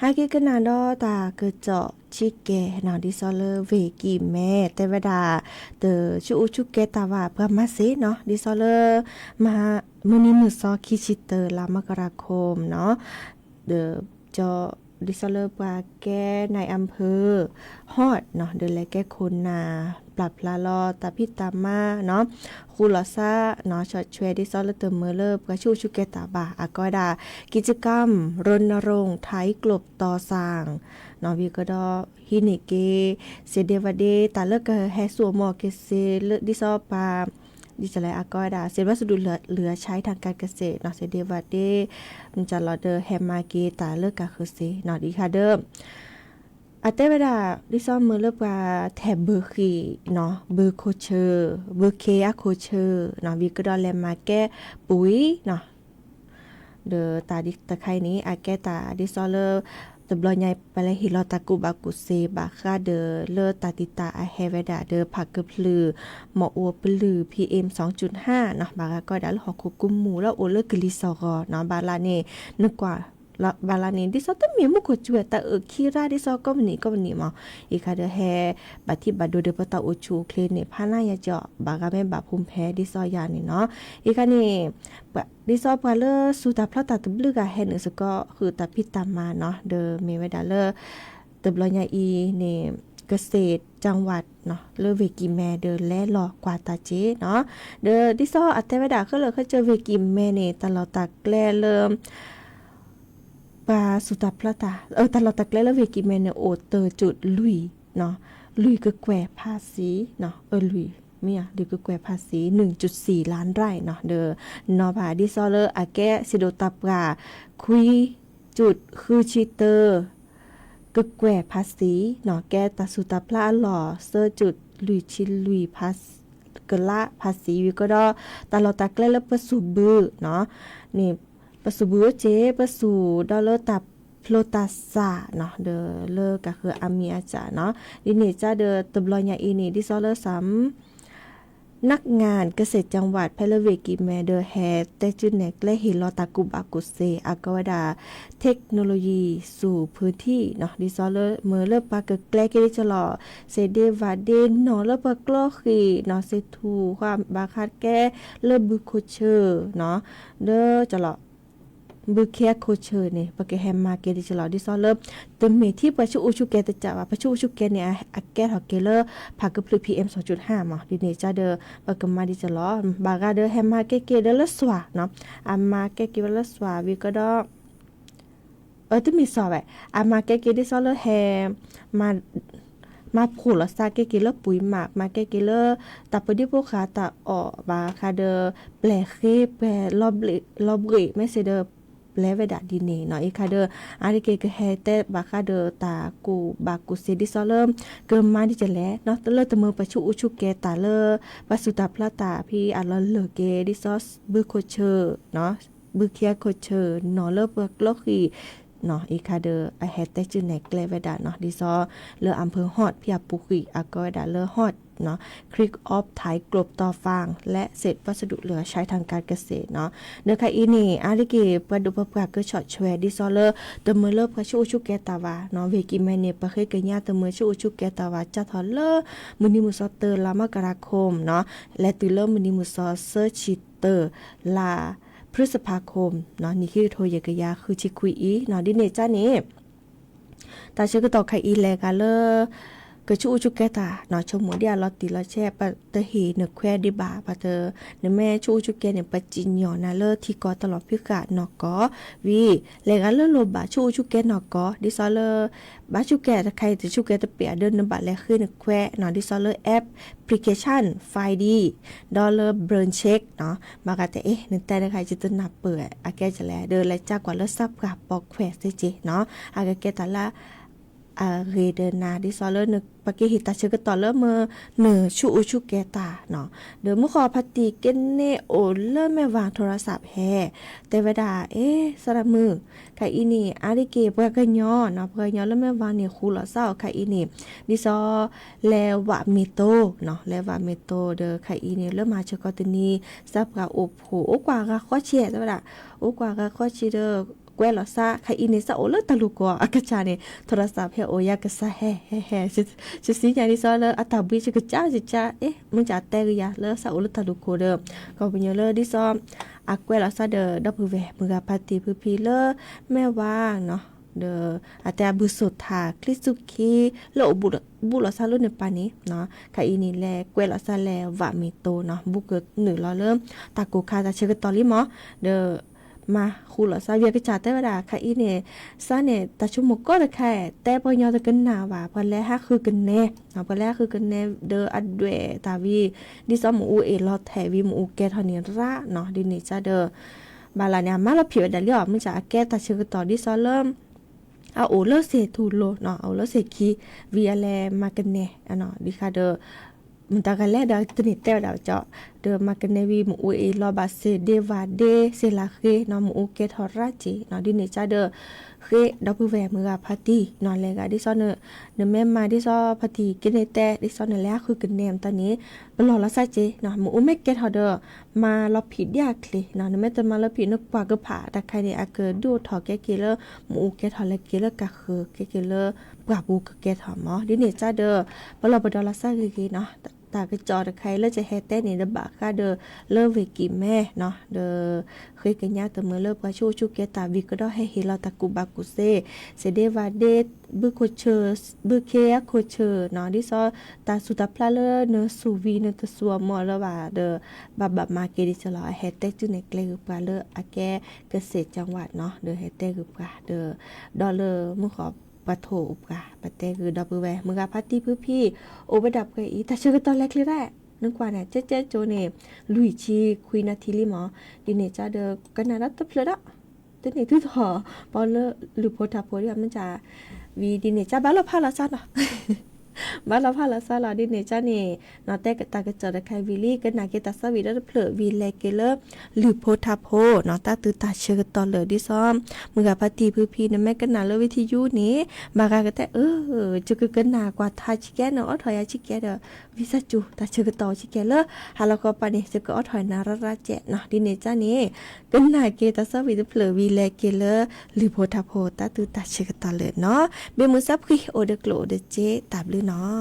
ဟဲက့ၤကနၣ်ဒီးတၢ်ကစီၣ်ဆံးကဲနီၤ ဒ်သိးလၢဝ့ၢ်ကံၢ်မဲ တဲဝဲဒၣ် တဆူၣ်အိၣ်ဆူၣ်ကဲတၢ်ဘၣ်ပှၤမၤစ့နီၤ ဒ်သိးလၢ မုၢ်နံၤမုၢ်သီခံဆံတၢ လါမကရၤခိၣ်နီၤ ဒီး ကၠီ ဒ်သိးလၢပှၤကဲ นายอำเภอ ဟီၣ်နီၤ ဒီးလဲၤကဲခိၣ်နၢ် ပျၢ်ဖျါလီၤတၢ်ဖံးတၢ်မၤနီၤ, ဃူလီၤစၢ်နီၤ ဆီၣ်ထွဲဒ်သိးလၢတမၢလၢပှၤဆူၣ်အိၣ်ဆူၣ်ကဲၤတၢ်ဘၣ် အကီဝဲဒၣ် กิจกรรมรณรงค์ไถกลบต่อสั่งနီၤ ဝံၤကဒီး ဟံးန့ၢ်က့ၤ စ့ဒ့ဝးဒ့ တၢ်လၢကဟဲစိာ်မီၢ်က့ၤစ့လၢ ဒ်သိးပှၤ ဒ်လဲၣ် အကီဝဲဒၣ် เศษวัสดุเหลือใช้ทางการเกษตรနီၤ စ့ဒ့ဝးဒ့ မ့ၢ်စၢ်လီၤဒီးဟဲမၤက့ၤတၢ်လၢကၤဃၢၤစ့နီၤ ဒ်ခါဒီး အတဲဝဲဒၣ် ဒ်သိးမၢလၢပှၤထဲးဘုးဃံးနီၤ ဘုးခိၣ်ဆၢၣ် ဘုးခ့အခိၣ်ဆၢၣ်နီၤ ဝံၤကဒီးလဲၤမၤကဲပှံၤနီၤ ဒီးတၢ်တခါအံၤန့ၣ် အကဲတၢ်ဒ်သိးလၢ တဘျီညါအံၤ ပလဲၤဟ့ၣ်လီၤတၢ်ကူၣ်ဘၣ်ကူၣ်သ့ဘၣ်ဃးဒီးလၢတၢ်တံာ်တာ်အဟဲဝဲဒၣ်ဒီးဖးကဖျၢၣ် မီၣ်အိၣ်ပလုၢ် PM စူၣ်ဟါနီၤ ဘၣ်ဂၤကီဒၣ်လၢဟီၣ်ခိၣ်ကမူၣ်လၢအိၣ်လၢကလံၤစီၢ်ဂီၤနီၤ ဘၣ်လၢန့ၣ် နကွၢ် ဘၣ်လၢန့ၣ် ဒ်သိးတမ့ၢ်မူခိၣ်စူၤဝဲတၢ်အုၣ်ခံရၣ်ဒ်သိးကိးမုၢ်နံၤကိးမုၢ်နံၤမး အံၤခါဒီးဟဲ ဘၣ်ထံၣ်ဘၣ်ဒိဒီးပတၢ်အိၣ်ဆူၣ်အိၣ်ချ့န့ၣ် ဖးနါယၤကီး ဘၣ်ဂၤမ့ၢ်ဘၣ်ဖူဖဲဒ်သိးယၤန့ၣ်နီၤ အံၤခါန့ၣ် ဒ်သိးပှၤလၢစူၤတၢ်ဖျီတၢ်တဘျုးဂၤဟဲနုာ်စ့ၢ်ကီး ဃုာ်တၢ်ဖံးတၢ်မၤနီၤ ဒီးမ့ၢ်ဝဲဒၣ်လၢ တဘျီညါအံၤန့ၣ် เกษตรจังหวัด နီၤ လၢဝ့ၢ်ကံၢ်မဲဒီးလဲၤလီၤကွၢ်တၢ်စ့ၢ်နီၤ ဒီးဒ်သိးအတဲဝဲဒၣ် ခဲလၢာ်ခဲဆ့ဝ့ၢ်ကံၢ်မဲန့ၣ် တၢ်လီၢ်တၢ်ကျဲလၢ ပှၤစူၤတၢ်ဖျီတၢ် တၢ်လီၢ်တၢ်ကျဲလၢဝ့ၢ်ကံၢ်မဲန့ၣ် အိၣ်တၢၢ်ကၠိၣ်လွံၢ် လွံၢ်ကကွဲၢ်ဖးစံ လွံၢ် မ့ၢ် လွံၢ်ကကွဲၢ်ဖးစံ နုၢ်ကၠိၣ်စံၣ်လါရၢ်နီၤ ဒီးနီၤဘၣ်ဒ်သိးလၢအကဲစံးဒိၣ်တၢ်ပှၢ် ခွံကၠိၣ်ဃုဆံတၢ ကကွဲၢ်ဖးစံနီၤ ကဲတၢ်စူၤတၢ်ဖျီအလီၢ် သၢကၠိၣ်လွံၢ်ဆံလွံၢ် ကလးဖးစံဝံၤကဒီး တၢ်လီၢ်တၢ်ကျဲလၢပစူၤဘုးနီၤ န့ၣ် ပစူၤဘုးအိၣ်က့ၤ ပစူၤဒီးလၢတၢ်ဖျိတၢ်စၢ်နီၤ ဒီးလၢကၤဃၢၤအါမံၤအါစၢ်နီၤ ဒ်န့ၣ်ကဒီးတဘျီညါအံၤန့ၣ် ဒ်သိးလၢ สำนักงานเกษตรจังหวัด ဖဲလၢဝ့ၢ်ကံၢ်မဲ ဒီးဟဲတဲစုနဲၣ်ကျဲဟ့ၣ်လီၤတၢ်ကူၣ်ဘၣ်ကူၣ်သ့ အကီဝဲဒၣ် เทคโนโลยีสู่พื้นที่နီၤ ဒ်သိးလၢမ့ၢ်လၢပှၤကကျဲက့ၤဒ်ကလီၤ စ့ဒ့ဝးဒ့နီၤလၢပကျီဃံၤနီၤ စ့ထူၣ်ဃီဘၣ်ဃးကဲလၢဘုခိၣ်ဆၢၣ်နီၤ ဒီးကလီၤ ဘုခ့ခိၣ်ဆၢၣ်န့ၣ် ပကဟဲမၤက့ၤဒ်ကလီၤ ဒ်သိးလၢ တမ့ၢ်ထဲပှၤဆူၣ်အိၣ်ဆူၣ်ကဲၤတကးဘၣ် ပှၤဆူၣ်အိၣ်ဆူၣ်ကဲၤန့ၣ် အကဲထီၣ်က့ၤလၢ ဖးကဖျၢၣ် PM စူၣ်ဟါမး ဒ်န့ၣ်ကဒီး ပကမၤဒ်ကလီၤ ဘၣ်ဂၤဒီးဟဲမၤကဲက့ၤဒီးလၢစွၣ်နီၤ အမၤကဲက့ၤဝဲလၢစွၣ်ဝံၤကဒီး အတမ့ၢ်စီၤဝဲ အမၤကဲက့ၤဒ်သိးလၢဟဲ မၤဖှိၣ်လီၤစၢ်က့ၤက့ၤလၢပှံၤမး မၤကဲက့ၤလၢ တၢ်ပဒံဖိဃာ်တၢ်အီၣ်ဘၣ်ဃးဒီး ပျဲၢ်ဃ့ပှဲၤ လီၤဘှံးမ့ၢ်စ့ဒီး ပျဲဝဲဒၣ်ဒ်န့ၣ်နီၤ အံၤခါဒီး အါတက့ၢ်ကဟဲတဲဘၣ်ဃးဒီးတၢ်ကူၣ်ဘၣ်ကူၣ်သ့ဒ်သိးလၢ ကမၤဒ်ကလဲၣ်နီၤ လၢတမၢပှၤဆူၣ်အိၣ်ဆူၣ်ကဲၤတၢ်လၢ ပှၤစူၤတၢ်ဖျီတၢ်ဖဲအလီၢ်လၢာ်က့ၤ ဒ်သိးဘုခိၣ်ဆၢၣ်နီၤ ဘုခ့ခိၣ်ဆၢၣ်နီၤလၢပကျီဃံၤ နီၤ အံၤခါဒီး အဟဲတဲစုနဲၣ်ကျဲဝဲဒၣ်နီၤ ဒ်သိးလၢ อำเภอฮอด ဖဲအပူၤကွံာ် အကီဝဲဒၣ်လၢ ฮอด နီၤ คลิกออฟไถกลบต่อฟางและเศษวัสดุเหลือใช้ทางการเกษตร နီၤ ဒီးခါအံၤန့ၣ် အါတက့ၢ် ပှၤဒိၣ်ပပှၢ်ကဆီၣ်ထွဲ ဒ်သိးလၢ တမၢလၢပှၤဆူၣ်အိၣ်ဆူၣ်ကဲၤတၢ်ဘၣ်နီၤ ဝ့ၢ်ကံၢ်မဲန့ၣ် ပဃ့ကညးတမၢဆူၣ်အိၣ်ဆူၣ်ကဲၤတၢ်ဘၣ် စးထီၣ်လၢ မုၢ်နံၤမုၢ်သီတၢ လါမကရၤခိၣ် နီၤ လဲၤတုၤလၢမုၢ်နံၤမုၢ်သီသၢဆံတၢ လါ พฤษภาคม နီၤ နံၣ်ခံကထိယဲၢ်ကယၤဃုဆံခွံအံၤ နီၤ ဒ်န့ၣ်ကန့ၣ် တၢ်ဆၢကတီၢ်ခါအံၤလဲၤဂၤလၢ ကဆူၣ်အိၣ်ဆူၣ်ကဲၤတၢ်နီၤ ဆိကမိၣ်ဒ်အလီၤတံၢ်လီၤဆဲး ပတဟ့ၣ်နခွဲးဒံးဘၣ် ပှၤတ နမ့ၢ်ဆူၣ်အိၣ်ဆူၣ်ကဲၤန့ၣ် ပစံၣ်ညီၣ်နၤလၢထံကီၢ်တလီၤဖုဃာ်နီၢ်ကီၢ် ဝံၤ လဲၤဂၤလၢလိၣ်ဘၣ်ဆူၣ်အိၣ်ဆူၣ်ကဲၤနီၢ်ကီၢ် ဒ်သိးလၢ ဘၣ်ဆူၣ်ကဲၤတခါအံၤ တဆူၣ်ကဲၤတပ့ၢ်အဒၢး နဘၣ်လဲၤဃ့နခွဲးနီၤ ဒ်သိးလၢ application Find ဒီးလၢ Brand Check နီၤ ဘၣ်ဂၤတဲအ့ၣ် နတဲတခါအံၤ ယတနၢ်ပၢၢ် အကဲကလဲၣ် ဒီးလဲၤကကွၢ်လၢစၢ်ပှၢ်ပိာ်ခွဲးသ့က့ၤနီၤ အကကဲတၢ်လၢ အဂ့ၤဒီးနၤ ဒ်သိးလၢ ပကဟ့ၣ်တၢ်ဆၢကတီၢ်လၢမ့ၢ်နဆူၣ်အိၣ်ဆူၣ်ကဲၤတၢ်နီၤ ဒီးမုၢ်ဃီဖါတံၢ်ကန့ၢ်အိၣ်လၢမဲာ်ဝၤ โทรศัพท์ ဟဲ တဲဝဲဒၣ် အ့ စီၤဒၤမုၣ် ခါအံၤန့ၣ် အါတက့ၢ်ပှၤကညီနီၤ ပှၤကညီလၢမဲာ်ဝၤန့ၣ် ဃူလီၤစၢ်အီၤခါအံၤန့ၣ် ဒ်သိး လဲၤဝးမ့ၢ်တိၢ်နီၤ လဲၤဝးမ့ၢ်တိၢ်ဒီးခါအံၤန့ၣ် လၢမၤဆၢကတီၢ်တနံၤ စၢ်ပှၢ်အိၣ်ဖှိၣ် အိၣ်ကွၢ်ဂၤဃီဆံး တဲဝဲဒၣ် အိၣ်ကွၢ်ဂၤဃီဆံးဒီး ကွဲးလီၤစၢ် ခါအံၤန့ၣ် စၢ်အိၣ်လၢတၢ်လူၢ်ကီၢ်အကစၢ်န့ၣ် โทรศัพท์ ဟဲအိၣ်ယၤကစၢ်ဟဲဟဲဟဲ ယစံးညါဒ်သိးလၢအတၢ်ဘှံး ယကစၢ်ယကစၢ် အ့ မ့ၢ်ကတဲဂ့ၤယၤလၢစၢ်အိၣ်လၢတၢ်လူၢ်ကီၢ်ဒီး ကီၢ်ပညီလၢဒ်သိး အကွဲးလီၤစၢ်ဒီး ဒီပုၢ်ဝဲၢ်မုၢ်ဂၤဖါတံၢ်ဖုဖံလၢ မဲာ်ဝၤနီၤ ဒီးအတဲအဘုစိာ်ထးချံစူၢ်ခံ လၢအိၣ်ဘူးလီၤစၢ်လၢန့ၣ်ပၤန့ၣ်, ခါအံၤန့ၣ်လဲၤကွဲးလီၤစၢ်လဲၤဝးမ့ၤတိၢ်နီၤ, ဘူးကနုာ်လီၤလၢတၢ်ကိၢ်ခါတၢ်ဆၢကတီၢ်လံမး, ဒီး မၤဃူလီၤစၢ်ဝံၤအကစၢ်တဲဝဲဒၣ် ခါအံၤန့ၣ် စၢ်န့ၣ် တၢ်ဆိကမိၣ်ကီတခါ တဲပှၤကညီတကနၣ်ဘၣ်, ပှၤလဲၤဟးဃုကနဲ, ပှၤလဲၤဟးဃုကနဲ ဒီးအဒွဲၣ်တၢ်ဝံၤ ဒ်သိးမ့ၣ်အူအ့ၣ်လီၤထဲးဝံၤ မ့ၣ်အူကဲထီၣ်န့ၣ်ရၣ်နီၤ, ဒ်န့ၣ်ကဒီး ဘၣ်လၢန့ၣ် အမၤလီၤဖံးဝဲဒၣ်လံအီၤ, မ့ၢ်စ့ၢ်အကဲတၢ်ဆၢကတီၢ်ဒ်သိးလၢ အအိၣ်လၢစ့ၢ်ထူၣ်လိၤနီၤ, အအိၣ်လၢစ့ၢ်ခံ ဝံၤအလဲၤမၤကနဲ ဒ်ဃးဒီး မတၤဂၤလဲၣ်ဒီးတန့ၢ်တဲဝဲဒၣ်ကၠီ, ဒီးမၤကနဲဝံၤ မ့ၣ်အူအ့ၣ်လီၤဘၣ်စ့ၢ်ဒ့ဝၤဒ့ စ့ၢ်လၢဃ့နီၤ, မ့ၣ်အူကဲထီၣ်ရၣ်က့နီၤ, ဒ်န့ၣ်ကဒီး ဃ့ဒီပုၢ်ဝဲၢ်မုၢ်ဂၤဖါတံၢ်နီၤ, လဲၤဂၤဒ်သိး နမ့ၢ်မၤဒ်သိးဖါတံၢ်ကန့ၢ်တဲ ဒ်သိးနလဲၤဟးဃုကနဲမတၤန့ၣ် ပလီၢ်လီၤစၢ်က့နီၤ, မ့ၣ်အူမ့ၢ်ကဲထီၣ်ဒီး မၤလီၤဖံးဒ်အချ့နီၤ, နမ့ၢ်တမၤလီၤဖံး နကွၢ်ကဖၣ်တၢ်ခါန့ၣ် အကဒုးအိၣ်ထီၣ်ကဲက့ၤလၢ မ့ၣ်အူကဲထီၣ်လဲၤက့ၤလၢကၤဃၢၤ ကဲက့ၤလၢပှၢ်ပူၤကကဲထီၣ်မး, ဒ်န့ၣ်ကဒီး ပလီၢ်ပဒီလီၤစၢ်ဂ့ၤဂ့ၤနီၤ, တၢ်ကစီၣ်တခါအံၤလၢကဟဲတဲန့ၣ် တဘၣ်ဃးဒီးလၢဝ့ၢ်ကံၣ်မဲနီၤ, ဒီး ဃ့ကညးတမုာ်လၢပှၤဆိၣ်အိၣ်ဆိၣ်ကဲတၢ်ဝံၤကဒီး ဟဲဟ့ၣ်လီၤတၢ်ကူၣ်ဘၣ်ကူၣ်သ့, စ့ၢ်ဒ့ဝၤဒ့ ဘုခိၣ်ဆၢ, ဘုခ့အခိၣ်ဆၢနီၤ, ဒ်သိးတၢ်ဆူၣ်တၢ်ဖျါလၢနဆူၣ်ဝံၤ နတဆူၣ်အီၤမီၢ်လၢၤဘၣ်ဒီး ဘၣ်ဘၣ်မၤက့ၤဒ်သိးလီၤ, အဟဲတဲစုန့ၣ်ကျဲဂုၤပှၤလၢအကဲကစ့ၢ်ကၠီဝၣ်နီၤ, ဒီးဟဲတဲဂုၤပှၤဒီး ဒီးလၢမုၢ်ဃီပှၤထိၣ်အိၣ်ပှၤ ပတဲဂုၤဒီပုၢ်ဝဲၢ် မုၢ်ဂၤဖါတံၢ်ဖုဖံ အိၣ်ဝဲဒၣ်ပှဲၤအံၤ တၢ်ဆၢကတီၢ်လဲၤချ့ဒၣ်, နကွၢ်န့ၣ် ကဲကဲကၠိန့ၣ် လွံၢ်ဆံခွံနၣ်ထံလံမး, ဒ်န့ၣ်ကဒီး ကနၣ်ဒီတဖျၢၣ်ဒီး တန့ၢ်သုထီၣ် ပီလၢလုၢ်ဖိထါဖိဒ်အမ့ၢ်က ဝံၤဒ်န့ၣ်ကဘၣ်လီၤဖးလီၤစၢ်နီၤ, ဘၣ်လီၤဖးလီၤစၢ်လီၤ, ဒ်န့ၣ်ကန့ၣ် နီၤ တဲတၢ်ကစီၣ်တခါဝံၤလံ ကနၣ်က့ၤတၢ်သီဝံၤဒီတဖျၢၣ်ဝံၤ လဲၤက့ၤလၢ လုၢ်ဖိထါဖိနီၤ, တၢ်သုတၢ်ဆၢကတီၢ်လၢာ်ဒ်သိး မုၢ်ဂၤဖါတံၢ်ဖုဖံ နမ့ၢ်ကနၣ်လၢဝံၤထံယူန့ၣ် ဘၣ်ဂၤကတဲအၢ ယကကနၣ်ကွၢ်ထါဆံကဲ နအိးထီၣ်ယၤဆံကဲဒီး ဝံသးစူၤ တၢ်ဆၢကတီၢ်ဆံကဲလၢ ဟါလီၤခီပၤန့ၣ် ယကအီးထီၣ်နၤရၣ်ရၣ်ကဲနီၤ, ဒ်န့ၣ်ကန့ၣ် ကနၣ်က့ၤတၢ်သီဝံၤတဖျၢၣ်ဝံၤ လဲၤက့ၤလၢ လုၢ်ဖိထါဖိ တၢ်သုတၢ်ဆၢကတီၢ်လၢာ်နီၤ, ဘ့ၣ်မုၢ်စၢဖှံ အိၣ်ဒီးကျိၣ်အိၣ်ဒီးစ့ တၢ်ဘျုးနီၤ.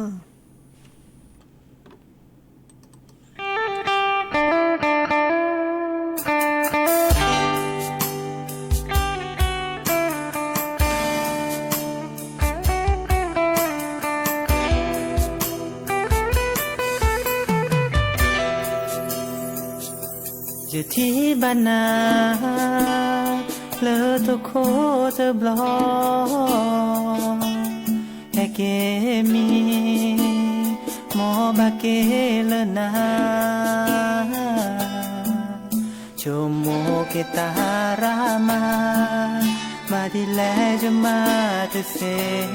ယထံၣ်ဘၣ်နၤ လၢတခိၣ်တဘျီ ဟဲက့ၤမံ မ်ဘၣ်က့ၤလၢနၤ ဆိကမိၣ်က့ၤတၢ်ရၤမၤ မၤဒ်လဲၣ်ယမၤတသ့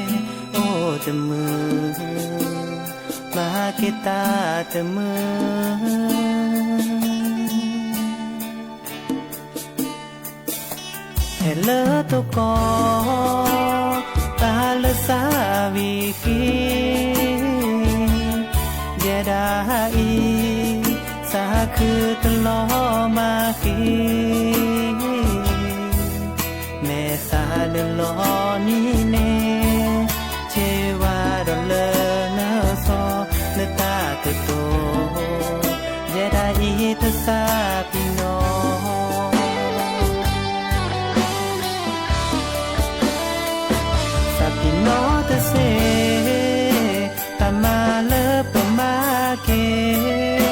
အိၣ်တမုာ် မၤက့ၤတၢ်တမုာ် ဟဲလၢတကီၢ် တၢ်လၢသးဝံၤဃံ ယဲဒၣ်အံၤ သးခုတလီၤမၢ်ဃံ မဲာ်သးနလီၤနံၤန့ၣ် ဆ့ဝါဒီးလၢနစီ နတၢ်ကတိၤ ယဲဒၣ်အံၤတသးပ့ၤနီၣ် သးပ့ၤနီၣ်တသ့ တၢ်မၤလၢပမၤက့ၤ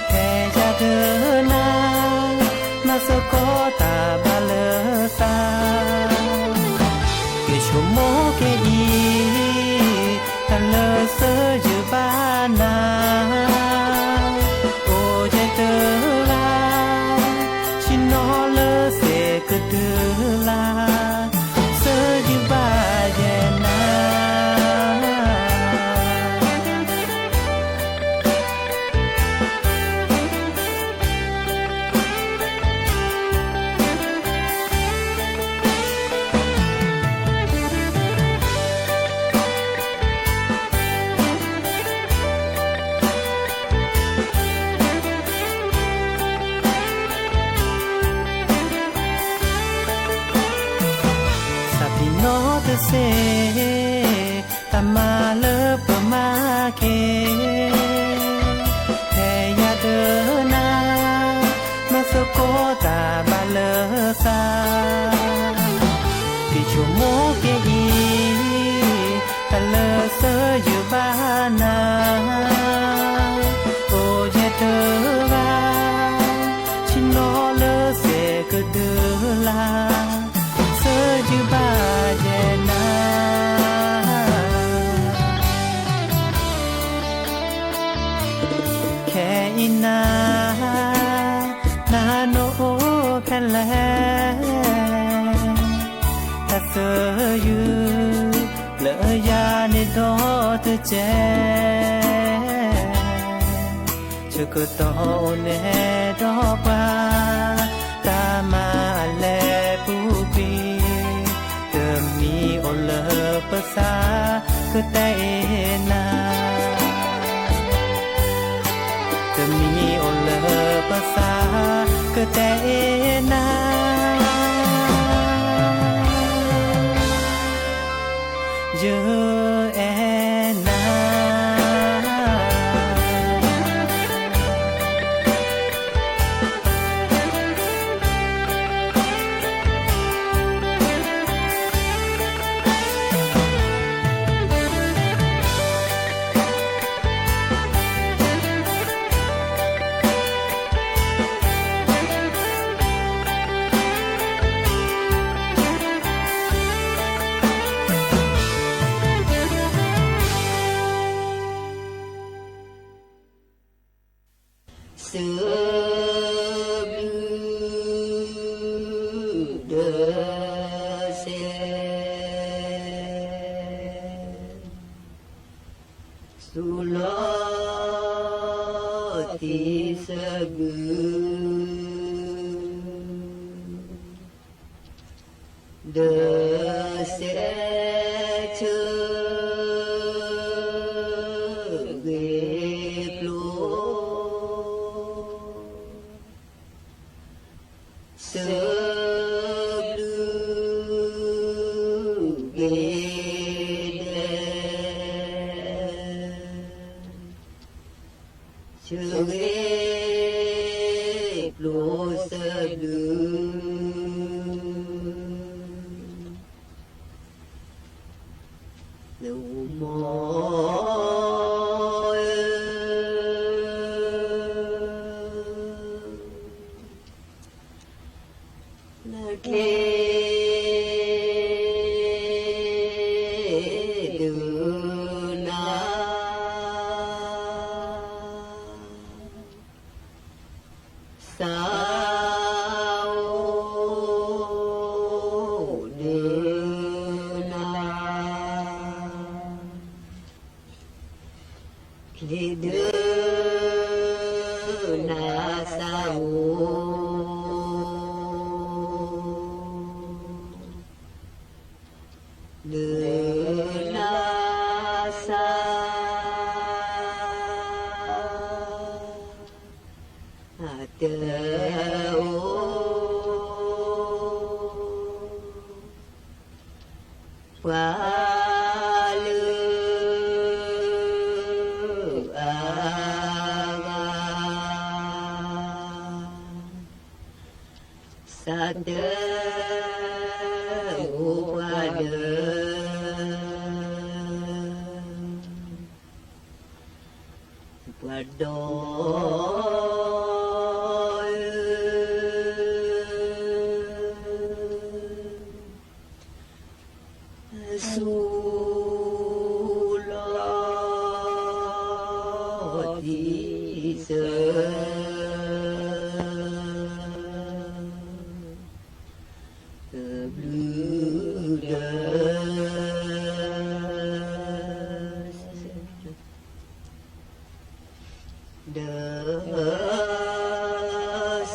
ဖဲယၤဒီးနၤ မၤသကိးတၢ်ဘၣ်လၢသး ကဆိကမိၣ်က့ၤအံၤ တၢ်လၢသုယုၢ်ဘၣ်နၤ အိၣ်ယဲတဂၤ ဆ့ၣ်နီၤလၢသ့ၣ်ကတုၤလၢ် သုယုၢ်ဘၣ်ယဲနၤ သးပ့ၤနီၣ်တသ့ တၢ်မၤလၢပမၤက့ၤ ဖဲယၤဒီးနၤ မၤသကိးတၢ်ဘၣ်လၢသး ကဆိ နၤ, နၤနအိၣ်ဖဲလဲၣ်, တၢ်သယုၢ် လၢယၤန့ၣ်ဒီးတကဲ, ဆၢကတီၢ်အိၣ်န့ၣ်ဒီးပှၤ, တၢ်မၤအလဲၤပူၤကွံာ်, တမံၤအိၣ်လၢပသး ကတဲအ့ၣ်နၤ, တမံၤအိၣ်လၢပသး ကတဲအ့ၣ်နၤ, ယအဲၣ်နၤ. စၢဘျုးဒၢစဲး သူၣ်လီၤသံစၢဘျုး ဒၢစဲး ဆၢဂ့ၤကျိၤ စၢဘျုးဂ့ၤဒဲး ဆၢဂ့ၤကျိၤစၢဘျုး လၢမီၤ လၢကျဲဒုးနၤ သးအိၣ်ဒုးနၤ ကျဲဒုးနၤသးအိၣ် ဒုးနၤသး အတအိၣ် ပှၤလၢအဂၤ သးတအိၣ်ပှၤဒၢ ပှၤဒီ ဆူၣ်လီၤသံစၢ ဘျုးဒၢ ဒၢစဲး ဆၢဂ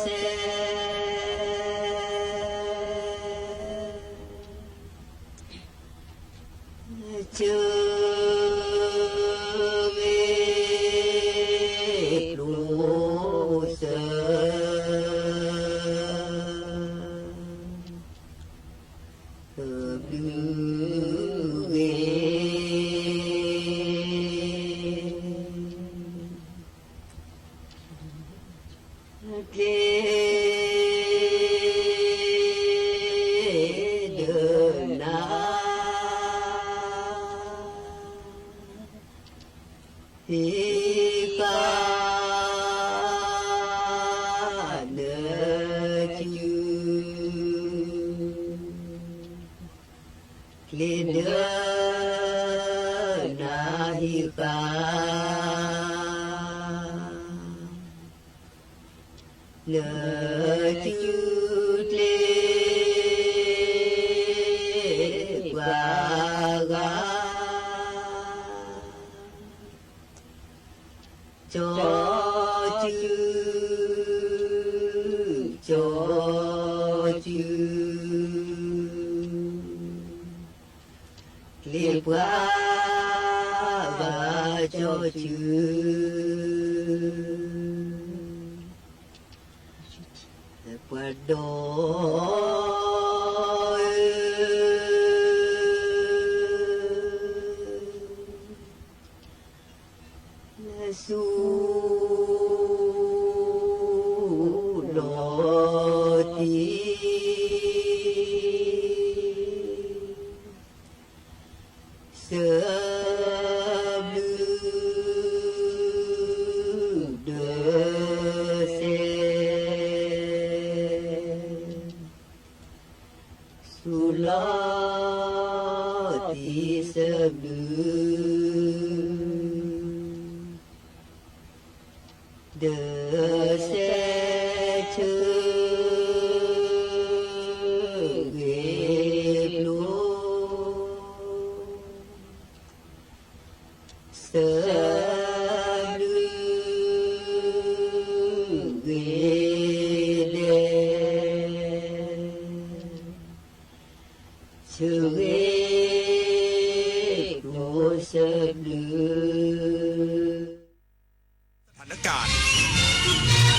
့ၤကျိၤစၢ ဘျုးဂ့ၤ က့ၤဒၢနၤ ဟ့ၣ်ဃာ်နစု ကျဲဒၢနၤဟ့ၣ်ဃာ် နစုကျဲပှၤဂၤ ကၠီစု, ကၠီစု, ကျဲပှၤဂၤကၠီစု, ပှၤဒီး ဆူၣ်လီၤတံၢ် စၢဘျုး ဒီးစဲး ဆူၣ်လီၤတံၢ်စၢဘျုး ဒီးစဲးဆၢ ဂ့ၤပျိ စၢဘျုး ဂ့ၤဒဲး ဆၢဂ့ၤပျိ စၢဘျုး สถานการณ์